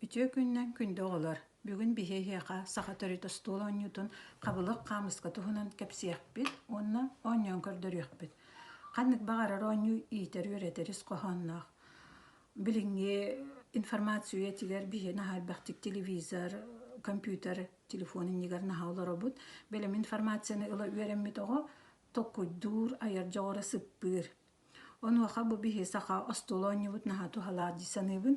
Үтүө күнүнэн күндү оҕолор! Бүгүн биһи эһиэхэ саха төрүт остуол оонньуутун хабылык хаамыска туһунан кэпсиэхпит уонна оонньоон көрдөрүөхпүт. Ханнык баҕарар оонньуу иитэр-үөрэтэр ис хоһоонноох. Билиҥҥи информация үйэтигэр биһи наһаа элбэхтик телевизор, компьютер, телефон иннигэр наһаа олоробут. Бэлэм информацияны ыла үөрэммит оҕо толкуйдуур, айар дьоҕура сыппыыр. Онуоха бу биһи саха остуол оонньуубут наһаа туһалаах дии саныыбын.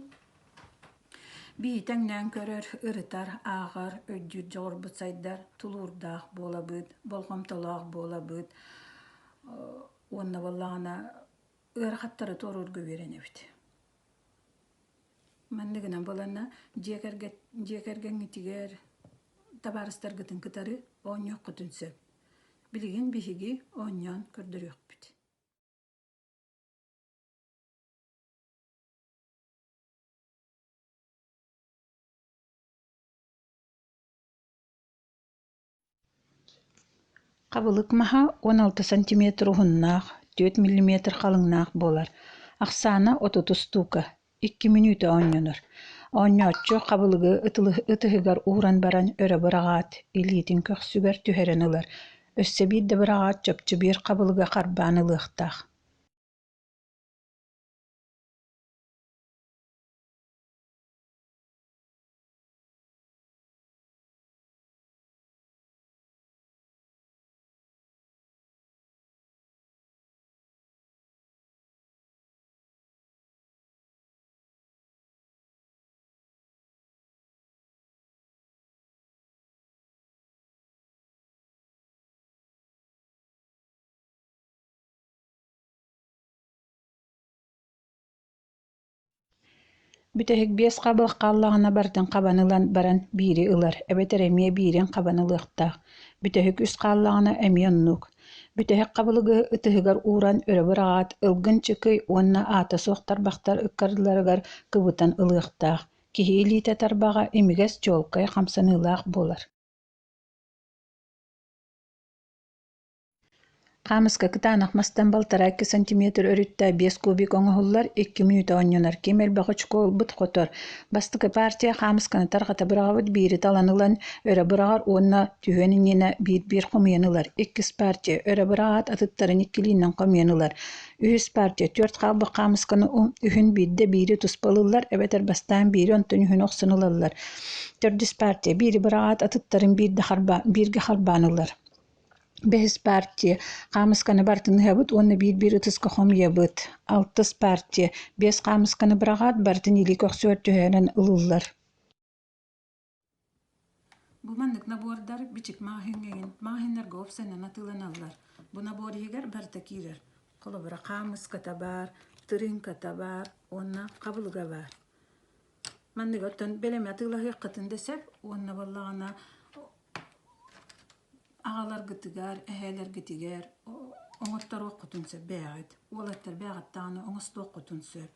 Биһи тэҥнээн көрөр, ырытар, ааҕар, өйдүүр дьоҕурбут сайдар, тулуурдаах буолабыт, болҕомтолоох буолабыт уонна буоллаҕына ыарахаттары туоруурга үөрэнэбит. Манныгынан буоланна дьиэ кэргэн дьиэ кэргэҥҥитигэр табаарыстаргытын кытары оонньуоххутун сөп. Билигин биһиги оонньоон көрдөрүөхпүт. Хабылык маһа 16 сантиметр уһуннаах, 4 миллиметр халыҥнаах буолар, ахсаана 30 устуука, икки мүнүүтэ оонньонор. Оонньооччу хабылыгы ытыһыгар ууран баран өрө быраҕаат, илиитин көхсүгэр түһэрэн ылар, өссө биирдэ быраҕаат чопчу биир хабылыгы харбаан ылыахтаах. Бүтэһик биэс хабылык хааллаҕына барытын хабан ылан баран биири ылар эбэтэр эмиэ биирин хабан ылыахтаах, бүтэһик үс хааллаҕына эмиэ оннук. Бүтэһик хабылыгы ытыһыгар ууран өрө быраҕаат, ылгын чыкый уонна аата суох тарбахтар ыккардыларыгар кыбытан ылыахтаах, киһи илиитэ тарбаҕа имигэс чуолкай хамсаныылаах буолар. Хаамыска кытаанах мастан балтараа икки сантиметр өрүттээх биэс кубик оҥоһуллар, икки мүнүүтэ оонньонор, ким элбэх очко ылбыт хотор. Бастакы партия хаамысканы тарҕата быраҕабыт, биири талан ылан өрө быраҕар уонна түһүөн иннинэ биир-биир хомуйан ылар. Иккис партия өрө быраҕаат атыттарын иккилиинэн хомуйан ылар. Үһүс партия түөрт хаалбыт хаамысканы үһүн биирдэ биири туспа ылыллар эбэтэр бастаан биири онтон үһүн охсон ылаллар. Төрдүс партия биири быраҕаат атыттарын биирдэ харбаан, бииргэ харбаан ылар. Бэһис партия хаамысканы барытын ыһабыт уонна биир-биир ытыска хомуйабыт. Алтыс партия биэс хаамысканы быраҕаат барытын илии көхсүгэр түһэрэн ылыллар. Бу маннык набордар бичик маҕаһыыҥҥа маҕаһыыннарга уопсайынан атыыланаллар. Бу набор иһигэр барыта киирэр. Холобура, хаамыската баар, тырыыҥката баар уонна хабылыга баар. Маннык оттон бэлэми атыылаһыаххытын да сөп уонна буоллаҕына аҕаларгытыгар, эһээлэргитигэр оҥотторуоххутун сөп бэйэҕит. Уолаттар бэйэҕит даҕаны оҥостуоххутун сөп.